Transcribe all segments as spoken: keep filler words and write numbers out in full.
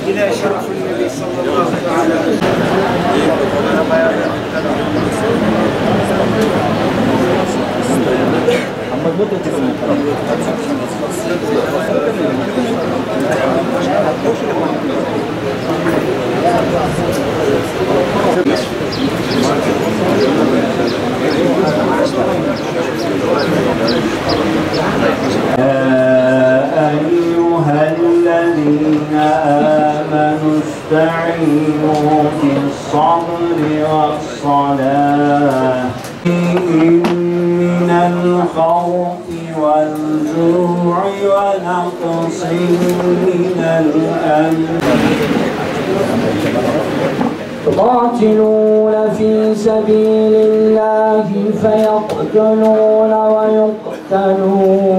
إلى شرف النبي صلى الله تعالى عليه وسلم. يا أيها الذين آمنوا استعينوا بالصبر والصلاة. من الخوف والجوع ونقص من الأموال. يقاتلون في سبيل الله فيقتلون ويقتلون،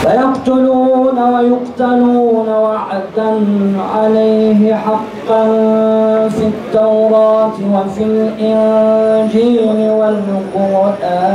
فيقتلون ويقتلون وعدا عليه حقا في التوراة وفي الإنجيل والقرآن.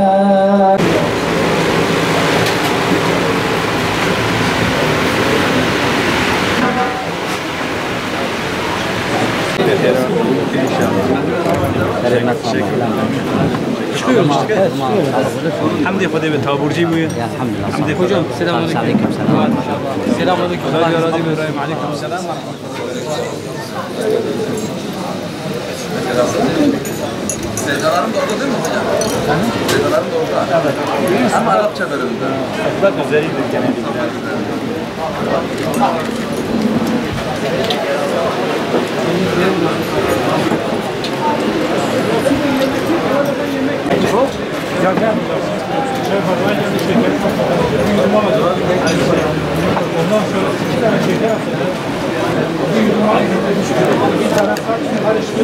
Hemdê Xwedê be, taborcî bûye. Elhamdülillah. Hemdê Xwedê. Hocam, selamünaleyküm. Selamünaleyküm. Selamünaleyküm. Aleyküm selam. Seydalarım da orada değil mi hocam? Seydalarım da orada. Ama Arapça bölümünde. Zaten özellikle genelde. Ondan sonra iki tane şeyler atıldı. Bir taraf karıştı.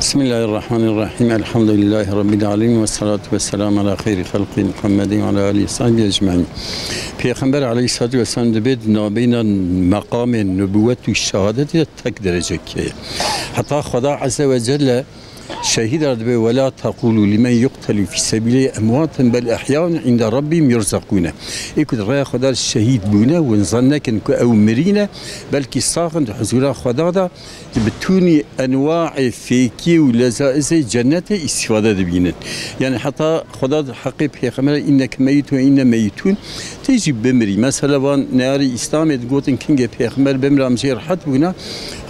بسم الله الرحمن الرحيم. الحمد لله رب العالمين. والصلاة والسلام على خير خلقه محمد وعلى آله وصحبه أجمعين. Pêxember aleyhissalatu vesselam dibê di navbeyna meqamê nubûwet û şehadetê de tek derecek heye. Heta Xweda Azze ve Celle şehîd re dibê, "Ve la teqûlû limen yuqtelû fî sebîlê emwatun bel ehyaun inde rabbîm yurzekûne." Ê ku di rêya Xweda şehîd bûne, hûn zan nekin ku ew mirîne, belkî sax in di huzûra Xweda de. Bi tûnî enwaê fêkî û lezaizê cennetê îstîfade dibînin. Yani heta Xweda di heqê pêxemberê, "Înneke meyîtun ve inne meyîtûn", tê jî bimirî. Mesela van neyarê Îslamê digotin, "Kingê pêxember bimira, em jê rehet bûna."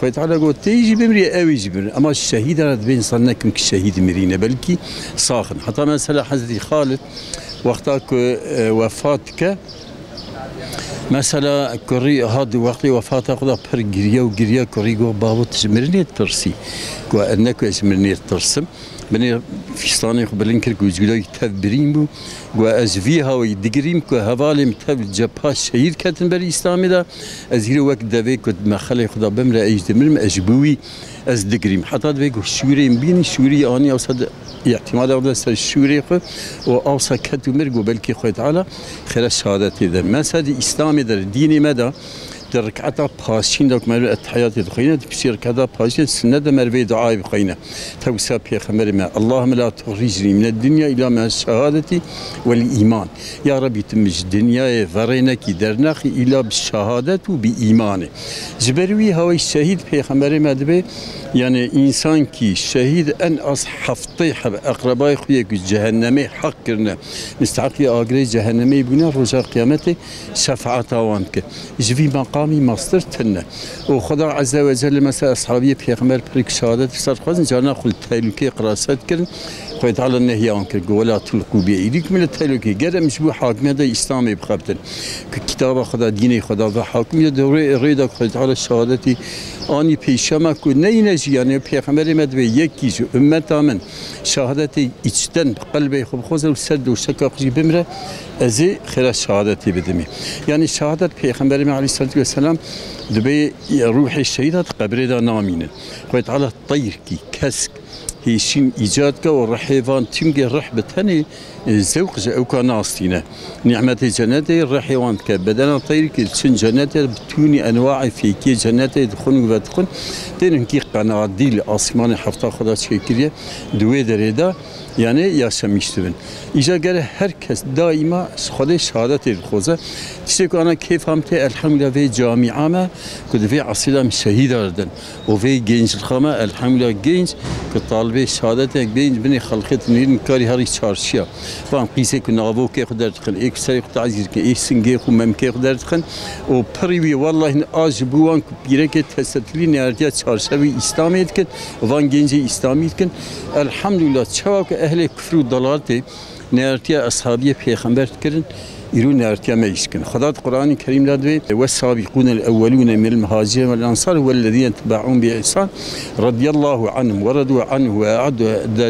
Xwedê Teala got, "Tê jî bimrî, ew ê jî bimrî." Ama şehîd re dibên zan nekin ki şehîd mirîne, belkî sax in. Heta mesela Hezretî Xalid wexta ku, e, wefat dike, mesela kurî hat wextê wefata xwe de pir giriya û giriya, kurî got, "Bavo, tu ji mirinê ditirsî?" Got, "Ez ne ku ez ji mirinê ditirsim." Binê fîstanê xwe bilind kir, ku cûdayî tev birîn bû. Got, "Ez ji vî hawayî digirîm ku hevalê min tev li cepha şehîd ketin ber Îslamê de. Ez îro wek devê ku di mexelê xwe de bimre, ez jî dimirim, ez ji bo wî ez digirîm." Heta divê ku şûrê min bînî, şûrî anî, ewsa di îhtîmalê xwe da ser şûrê xwe û ewsa ket û mir, got, "Belkî Xwedê Teala xêra şehadetê de." Mesela di Îslamê de, di dînê me de, di riketa paşîn de ku merve ettehiyatê dixwîne, di piştî riketa paşîn de sunnet de merve duayê bixwîne. Tewsa Pêxemberê me, "Allahümme la tuhricnî mine dinya ila mine şehadetî vel îman." Ya Rebî, tu min ji dinyayê verê nekî, dernexî îla bi şehadet û bi îmanê. Ji ber wî hawayî şehîd Pêxemberê me dibê, yani însan kî şehîd en az heftê heb eqrebayê xwe yê ku cehennemê heq kirine, misteheqî agirê cehennemê bûne, roja qiyametê şefaeta wan dike. Ji vî meqamî mestir tune. Û Xweda Azze ve Celle mesela eshabiyê Pêxember pir ku şehadet ser xwezin, carna xwe li tehlûkeyê qirase dikirin. Xwedê Teala nehiya wan kir, got, "Wela tulqû bi eydîkum ila tehlûke." Ger em ji bo hakimiyeta Îslamê bixebtin, ku kitaba Xweda, dînê Xweda ve hakimiyet de rê, rê de Xwedê Teala şehadetî Anî pêşiya me ku neyne jî, yanî Pêxemberê me divê yekî ji ummeta min şehadetê îçten bi qelbê xwe bixwaze û ser doşeka xwe jî bimire, ez ê xêra şehadetê bidimê. Yanî şehadet Pêxemberê me aleyhissalatu vesselam dibê ruhê şehîda di qebrê de namîne. Xwedê Teala teyrkî, kesk, hêşîn îcad ke û rihê van tîmgê rih bi tenê, e, zewq ji ewka nastîne. Nîmetê cenetê rihê wan dike. Bedena teyrkê diçin cenetê bi tûnî enwaê fêkê cenetê dixwin û vedixwin. Tên hinkî qenadîl asîmanê hefta xwe de çêkiriye. Di wê derê de, yanî yaşamîş dibin. Îja gere her kes daîma ji Xwedê şehadetê dixwaze. Tiştê ku ana kêfa min tê, elhamdulillah vê camîa me ku di vê esrê de em şehîda didin. Û vê gencilxa me, elhamdulillah, genc ku talibê şehadetek bê, binê xelqê dinêrin, karî herî çarşiya. Van qîzê ku navokê xwe derdixin, ê ku serê xwe tazî dikin, ê singê xwe, memkê xwe derdixin. Û pirî wî, wellahî, a ji bo wan ku pîrekê tesetulî neyartiya çarşevî Îslamê dikin, van gencê Îslamî dikin. Elhamdulillah, çawa ku ehlê kufr û dalaletê neyartiya eshabiyê pêxember dikirin, îro neyartiya me jî dikin. Xweda di Qur'anê Kerîm de divê, "والسابقون الأولون من المهاجرين والأنصار والذين اتبعوهم بإحسان رضي الله عنهم ورضوا عنه وأعد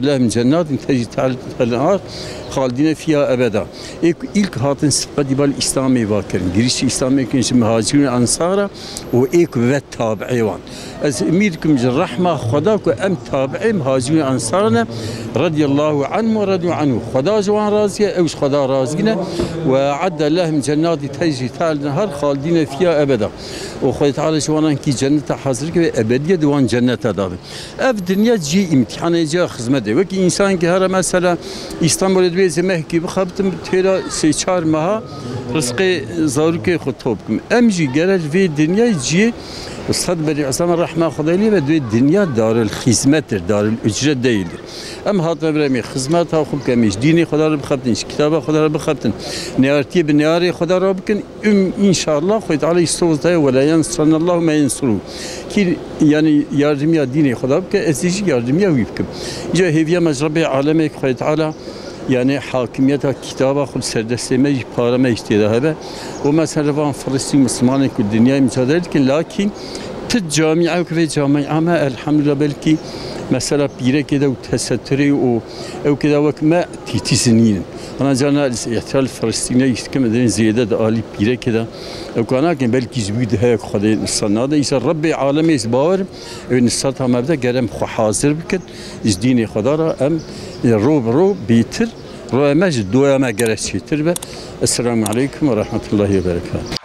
لهم جنات تجري تحتها الأنهار خالدين فيها أبدا." Ê ku îlk hatin sibqetî bal Îslamê va kirin, girîşî Îslamê kirin ji muhacirîn û ensara û ê ku ve tabi'ê wan. Ez umîd dikim ji rehma Xweda ku em tabi'ê muhacirîn û ensara ne, radiyallahu anhum ve radu anhu. Xweda ji wan razî ye, ew ji Xweda razî ne. Ve e'edde lehum cennati tecri tahta enhar halidine fiha ebeda. Û Xwedê Teala ji wan ankî cenneta hazir kiriye, ebediye di wan cenneta de bin. Ev dinya cihê îmtîhanê, cihê xizmetê. Wekî însankî here mesela Îstanbulê divê ez ê mehkî bixebitim, têra sê çar meha rizqê zarokê xwe top kim. Em jî gere li vê dinyayê cihê Ustad Berî Eslan rehma Xwedê lê be, divê dinya darul xizmettir, darul ücret değildir. Em hatine vir em ê xizmeta xwe bikin, em ê ji dînê Xweda re bixebitin, ji kitaba Xweda re bixebitin, neyartiyê bi neyarê Xweda re bikin. Üm, înşallah, Xwedê Teala îstoz daye, "Ve la yensuranallahu men yensuruhu." Kî, yanî, yardimiya dînê Xweda bike, ez ê jî yardimiya wî bikim. Îca hêviya me ji Rebbê alemê, Xwedê Teala, yanî, hakimiyeta kitaba xwe li ser destê me jî, para me jî tê de hebe. Û mesela van Filistîn Mislimanên ku dinyayê micadele dikin, lakîn tu camîa ku vê camîa me, elhamdulillah, belkî mesela pîrekê de û teseturê û ew kê de wek me tîtî zinînin. Ana carna ez îhtiyar li Filistînê jî dikim, dibên zêde di alî pîrekê de. Ew ka nakin, belkî ji wî di heye ku Xwedê nusret nade. Îsa Rebbê alemê ez bawerim, ew nusreta me bide, gerem xwe hazir bikin. Ji dînê Xweda re em ro bi ro bêtir, roya me ji doya me gere çêtir be. Esselamu aleykum ve rahmetullahi ve berekatuhu.